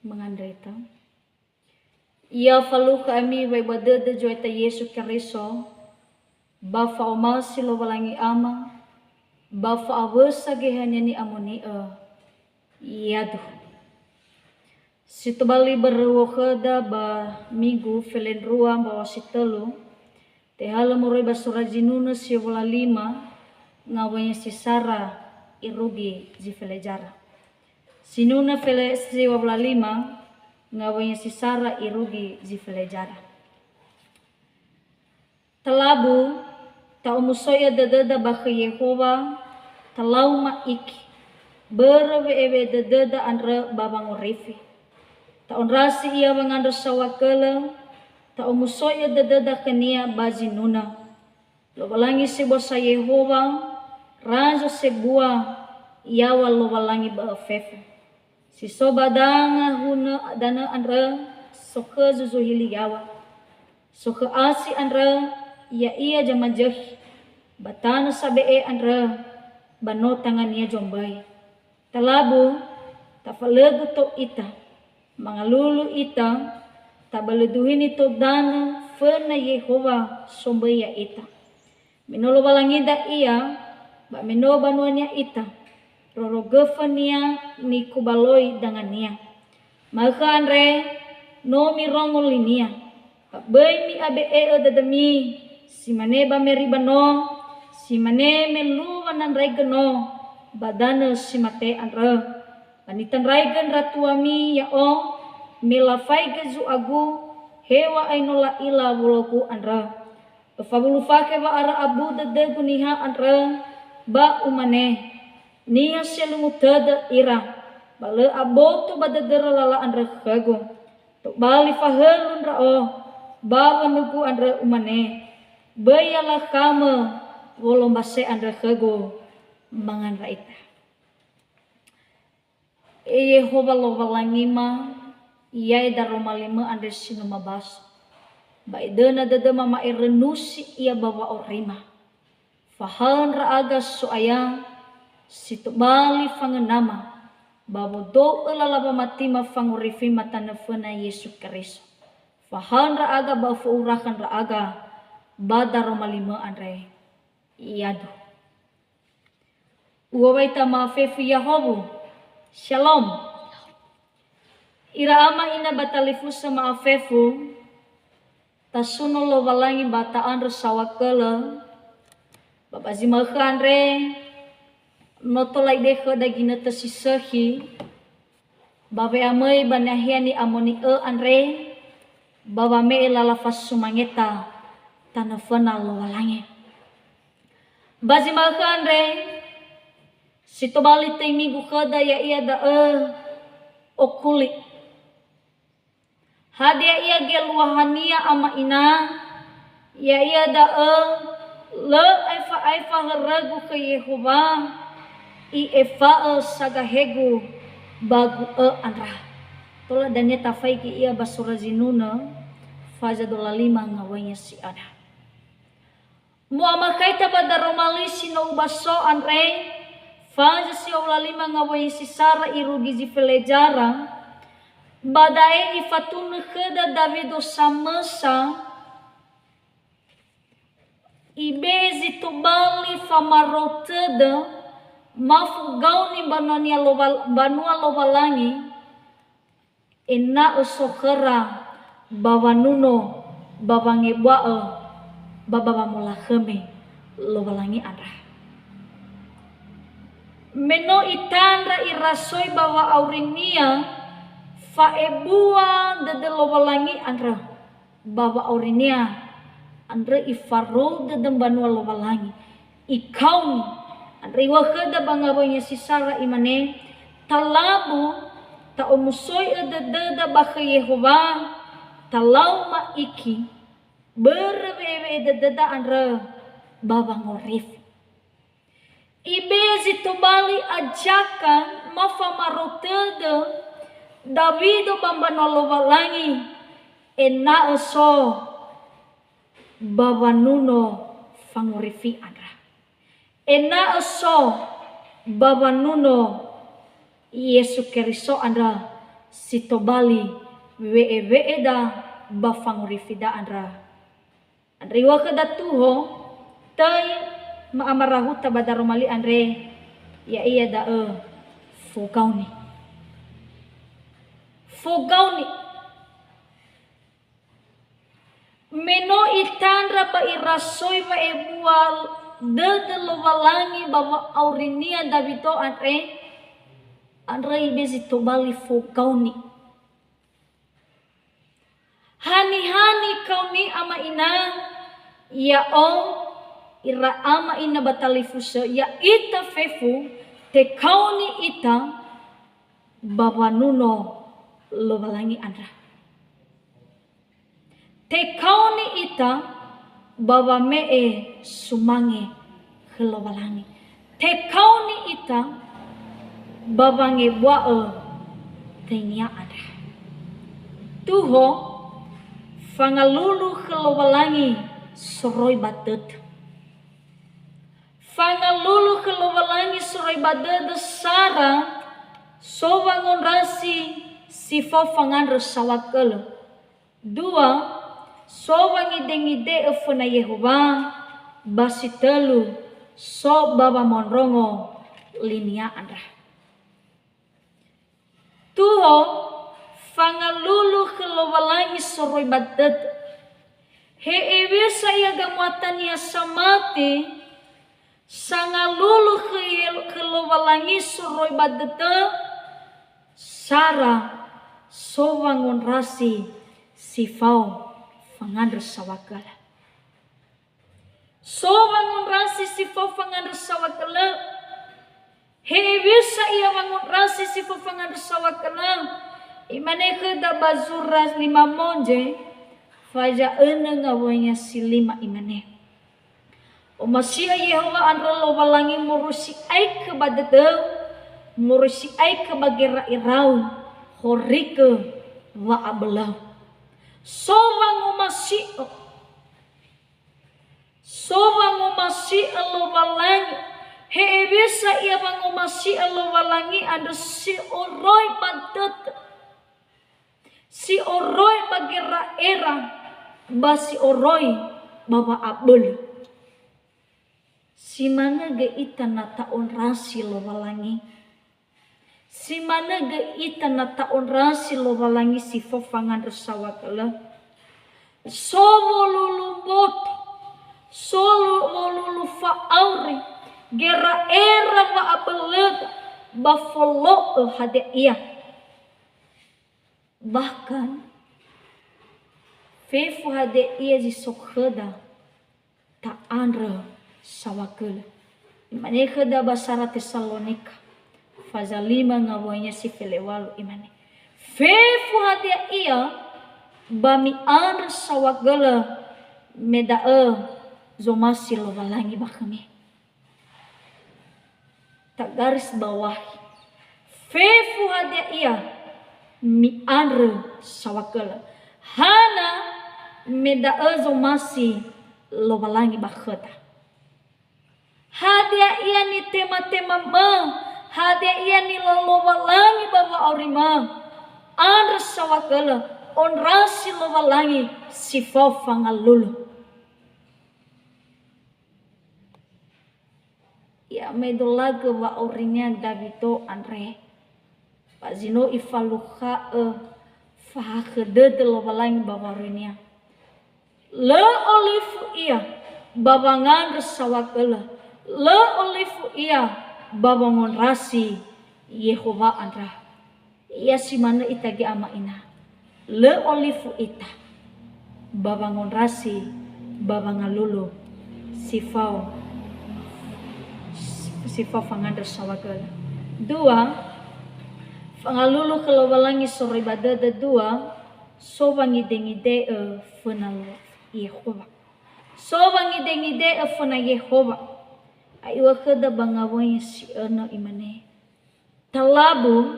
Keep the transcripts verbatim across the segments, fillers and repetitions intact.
Mangandreta. Ya falukha ami wa'ebua dödö Zo'aya Yesu Keriso, ba fa'omasi Lowalangi Ama, ba fa'awösa Geheha-Nia ni'amoni'ö. Yadu. Si tobali baröwö khöda ba Minggu felendrua mbaŵa si tölu, tehalö moroi ba sura zinunö siŵa wulu a lima, ngawöi si sara irugi zi felezara. Sinunö fele-, siŵa wulu a lima, ngawöi si sara irugi zi felezara. Talabu, ta'omusoi'ö dödöda ba khö Yehowa, talau ma'iki, börö we'ewe'e dödöda andrö ba wangorifi. Ta'ondrasi Ia wangandrö saŵakölö, ta'omusoi'ö dödöda khö-Nia ba zinunö. Lowalangi sebua sa Yehowa, Razo sebua, yaŵa Lowalangi bö'ö fefu. Si so ba danga hunö danö andrö, sokhö zuzuhili yaŵa. Sokhö asi andrö, ya'ia zamazökhi, ba tanö sabe'e andrö, ba no tanga-Nia zomböi. Talabu, tafalögu tou ita, mangalulu ita, tabölö duhini tou danö föna Yehowa somböi ya'ita. Me no Lowalangida Ia, ba me no banua-Nia ita, rorogöfö-Nia nikubaloi danga-Nia. Ma'ökhö andre, no mirongo li-Nia, ba böi mi'abe'e'ö dödömi, si mane ba Meriba no, si mane me luo wanandraigö no, ba danö si mate andrö. Ba nitandraigö ndra tuami ya'o, me lafaigö zu'agu, heŵa'ae no la'ila wologu andrö. Öfa wulu fakhe wa'ara abu dödögu niha andrö, ba umane, "Niha selungu tödö ira, ba lö aboto ba dödöra lala andrö khögu. Tobali fahölu ndra'o, ba wönugu andrö umane, 'Böi ya lakhamö wolombase andrö khögu.'" Mangandra ita. E Yehowa Lowalangima, Ia eda Roma limö andre si no mabasa. Ba edöna dödöma ma'erönusi Ia ba wa'aurima. Fahaö ndra'aga So'aya, si tobali fangönama, ba wodou'ö lala wamatima fangorifima tanö föna Yesu Keriso. Fahaö ndra'aga ba öfo'urakha ndra'aga ba daroma limö andre. Yadu. Uŵa'ö ita ma'afefu Yahowu. Shalom. Ira ama ina ba talifusö ma'afefu, tasuno Lowalangi ba ta'andrö saŵakölö, ba ba zi ma'ökhö andre, no tola ibe'e khöda ginötö si sökhi, ba we'amöi ba nahia ni'amoni'ö andre, ba wame'e lala fasumangeta tanö föna Lowalangi. Ba zi ma'ökhö andre, si tobali töi migu khöda ya'ia da'ö okuli. Hadia ia geluahania ama ina, ya'ia da'ö lö aefa-aefa hörögu khö Yehowa, i'efa'ö sagahegu ba gu'ö andra. Tola dania tafaigi ia ba sura zinunö, faza dola lima ngawöi si öna. Mu'amakhaita ba daroma li si no ubaso andre, faza si oula lima ngawöi si sara irugi zi felezara, ba da'e ifatunö khöda Dawido samösa, ibe'e zi tobali famarou tödö, mafogaoni mbanua-Nia Lowal-, mbanua Lowalangi, ena'ö so khöra ba wanuno, ba wangebua'ö, ba ba wamolakhömi Lowalangi andra. Me no itandra irasoi ba wa'aurinia fa'ebua dödö Lowalangi andrö, ba wa'aurinia andrö ifarou dödö mbanua Lowalangi. Ikaoni, andrö iŵa'ö khöda ba ngawöinia si sara, imane, "Talabu, ta'omusoi'ö dödöda ba khö Yehowa, talau ma'iki, börö we'ewe'e dödöda andrö ba wangorifi." Ibe'e zi tobali ajakan ma famarou tödö Dawido ba mbanua Lowalangi, ena'ö so ba wanuno fangorifi andra. Ena'ö so ba wanuno Yesu Keriso andrö si tobali we'e-we'eda ba fangorifida andra. Andrö iŵa'ö khöda tuho, töi ma'amarahuta ba daroma li andre, ya'ia da'ö fogaoni. Fogaoni. Me no itandra ba irasoi wa'ebua dödö Lowalangi ba wa'aurinia Dawido andre, andrö ibe zi tobali fogaoni. Haniha nikaoni ama ina, ya'o, ira ama ina ba talifusö, ya'ita fefu, tekaoni ita ba wanuno Lowalangi andra. Tekaoni ita ba wame'e sumange khö Lowalangi. Tekaoni ita ba wangebua'ö döinia andra. Tuho, fangalulu khö Lowalangi soroi ba dödö. Fangalulu khö Lowalangi soroi ba dödö sara, so wangondrasi si fao fangandrö saohagölö. Dua, so wangidengide'ö föna Yehowa, ba si tölu, so ba wamondrongo linia andra. Tuho, fangalulu khö Lowalangi soroi ba dödö. He hewisa ia gamuatania samati, sangalulu khö Ye-, khö Lowalangi soroi ba dödö, sara so wangondrasi si fao fangandrö saohagölö. So wangondrasi si fao fangandrö saohagölö. He hewisa ia wangondrasi si fao fangandrö saohagölö. Imane khöda ba zura lima monje, faza önö ngawönia si lima imane. Omasi'ö Yehowa andrö Lowalangi moroi si'aikö ba dödöu, moroi si'aikö ba gera'erau, horikö wa'abölau. So wangomasi'ö. So wangomasi'ö Lowalangi. He hewisa ia wangomasi'ö Lowalangi andrö si oroi ba dödö. Si oroi ba gera'era, ba si oroi ba wa'abölö. Si manö göi ita na ta'ondrasi Lowalangi. Si manö göi ita na ta'ondrasi Lowalangi si fao fangandrö saohagölö. So wolulu mboto, so lu-, wolulu fa'auri, gera'era wa'abölöda, ba folo'ö hadia ia. Bahkan, fefu hadia ia zi so khöda ta'andrö saohagölö. Imane khöda ba sara Tesalonika, faza lima ngawönia si felewalu imane, fefu hadia ia ba mi'andrö saohagölö me da'ö zomasi Lowalangi ba khömi. Tagaris bawahi. Fefu hadia ia mi'andrö saohagölö. Hana me da'ö zomasi Lowalangi ba khöda. Hadia ia nitema-temamö, hadia ia nilolowalangi ba wa'aurimö, andrö saohagölö, ondrasi Lowalangi si fao fangalulu. I'amedolagö wa'aurinia Dawido andre, ba zi no ifalukhaö fahakhö dödö Lowalangi ba wa'aurinia. Lö olifu ia ba wangandrö saohagölö, lö olifu ia ba wangondrasi Yehowa andrö. Ia si manö ita göi ama ina. Lö olifu ita ba wangondrasi, ba wangalulu si fao, si fao fangandrö saohagölö. Dua, fangalulu khö Lowalangi soroi ba dödö. Dua, so wangidengide'ö föna Lo-, Yehowa. So wangidengide'ö föna Yehowa. A'iŵa khöda ba ngawöi si önö imane, talabu,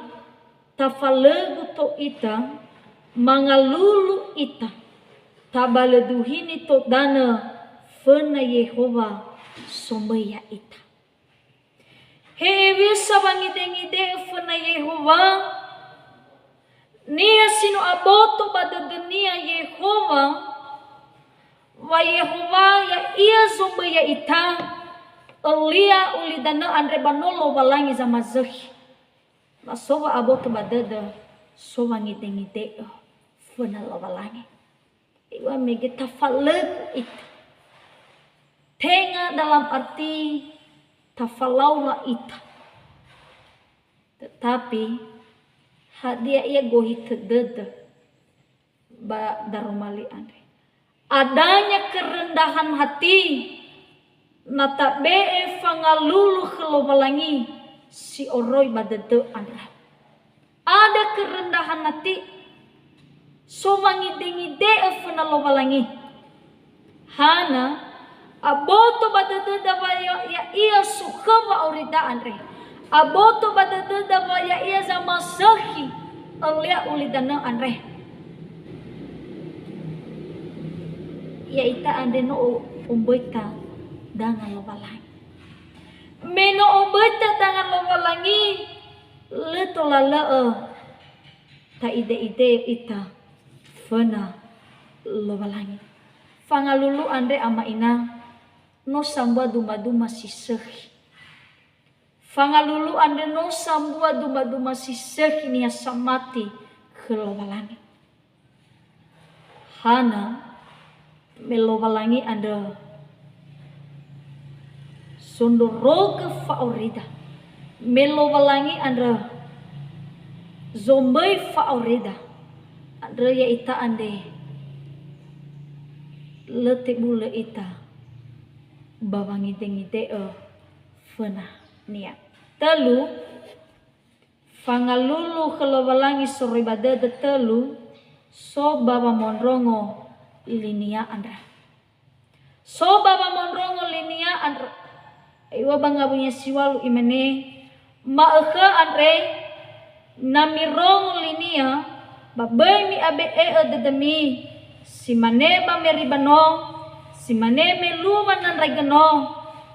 tafalögu to ita, mangalulu ita, tabalöduhini to danö föna Yehowa somöi ya'ita. He hewisa wangidengide'ö föna Yehowa, Niha si no aboto ba dödönia Yehowa, wa Yehowa ya'ia zomböi ya'ita, ölia ulidanö andre ba no Lowalangi zamazökhi. Na so wa'aboto ba dödö, so wangidengide'ö föna Lowalangi. Iŵa'ö mege tafalögu ita. Tenga dalam arti tafalaula ita. Tetapi, hadia ia gohitö dödö ba daroma li andre? Adanya kerendahan hati na tabe'e fangalulu khö Lowalangi si oroi ba dödö andrö. Ada kerendahan hati, so wangidengide'ö föna Lowalangi. Hana, aboto ba dödöda wa ya-, ya'ia sukhö wa'aurida andre. Aboto ba dödöda wa ya'ia zamazökhi, ölia ulidanö andre. Ya'ita andre no o-, omböita danga Lowalangi. Me no omböita danga Lowalangi, lö tola lö'ö ta'ide'ide ita föna Lowalangi. Fangalulu andre ama ina, no sambua dumaduma si sökhi. Fangalulu andre no sambua dumaduma si sökhi niha samati khö Lowalangi. Hana, me Lowalangi andrö sondrorogö fa'aurida. Me Lowalangi andrö zomböi fa'aurida. Andrö ya'ita andre lö tebulö ita ba wangidengide'ö föna-Nia. Tölu, fangalulu khö Lowalangi soroi ba dödö. Tölu, so ba wamondrongo li-Nia andrö. So ba wamondrongo li-Nia andrö. Iŵa'ö ba ngawuya si ŵalu imane, ma'ökhö andre, na mirongo li-Nia, ba böi mi'abe'e'ö dödömi, si mane ba Meriba no, si mane me luo wanandraigö no,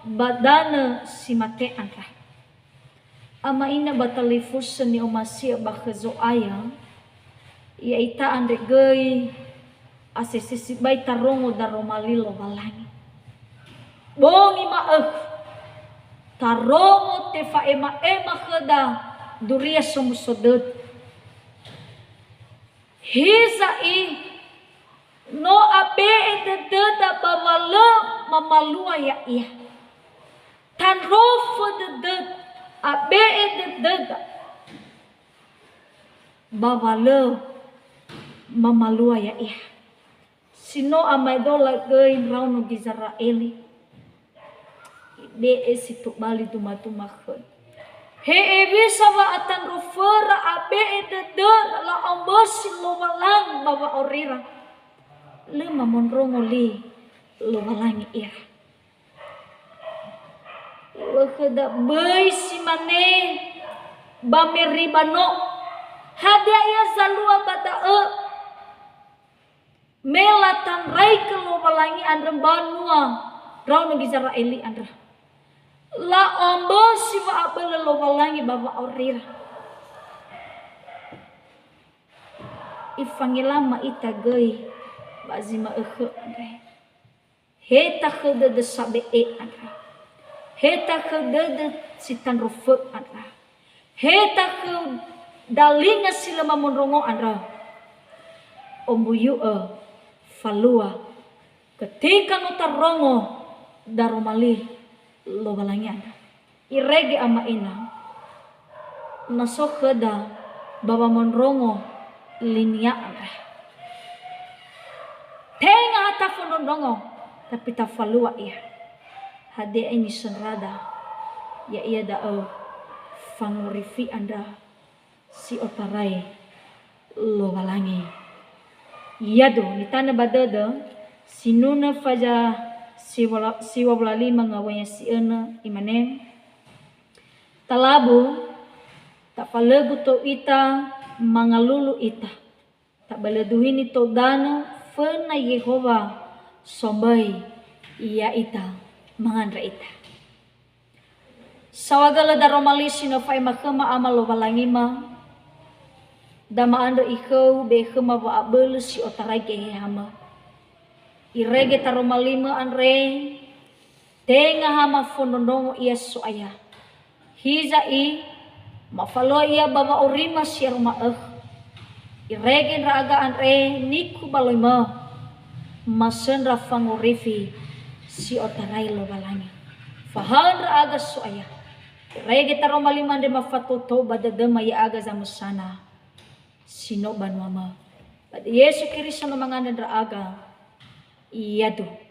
ba danö si mate andrö. Ama ina ba talifusö ni'omasi'ö ba khö Zo'aya, ya'ita andre göi asese sibai tarongo daroma li Lowalangi. Bongi ma'ökhö, tarongo tefa'ema'ema khöda duria somuso dödö. Hiza'i, no abe'e dödöda ba wa lö mamalua ya'ia. Tandrofö dödöda, abe'e dödöda, ba wa lö mamalua ya'ia. Si no amaedola göi ndraono Gizera'eli. Ibe'e si tobali dumaduma khöda. He hewisa wa'atandroföra, abe'e dödöra, la'omösi Lowalangi ba wa'aurira. Lö mamondrongo li Lowalangi ira. Iŵa'ö khöda böi si mane ba Meriba no. Hadia ia zalua ba da'ö? Me latandraigö Lowalangi andrö mbanua ndraono Gizera'eli andrö. La'omösi wa'abölö Lowalangi ba wa'aurira. Ifangelama ita göi ba zi ma'ökhö andre. He takhö dödö sabe'e andrö. He takhö dödö si tandrofö andrö. He takhö dalinga si lö mamondrongo andrö. Ombuyu'ö falua ketika no tarongo daroma li Lowalangi andrö. Irege ama ina, na so khöda ba wamondrongo li-Nia andre. Tenga ha tafondrondrongo, tapi tafalua ia. Hadia nisöndrada, ya'ia da'ö fangorifi andrö si otarai Lowalangi. Ya'ia nitanö ba dödö, Sinunö faza siwa-, siwa wulu a lima ngawuya si önö, imane, talabu, tafalögu tou ita, mangalulu ita. Tabölö duhini tou danö, föna Yehowa somböi ya'ita, mangandrö ita. Saohagölö daroma li si no fa'ema khöma Ama Lowalangima, Da ma'andrö ikhöu be khöma wa'abölö si otarai Gehehamö. Irege taroma limö andre, tenga ha mafondrondrongo ia So'aya. Hiza'i, mafalua ia ba wa'aurima si aroma'ökhö. Irege ndra'aga andre niku ba loimö, masöndra fangorifi si otarai Lowalangi. Fahaö ndra'aga So'aya. Irege taroma limö andre mafatoutou ba dödöma ya'aga zamösana si no banuamö. Ba Yesu Keriso no mangandrö ndra'aga. Iadu.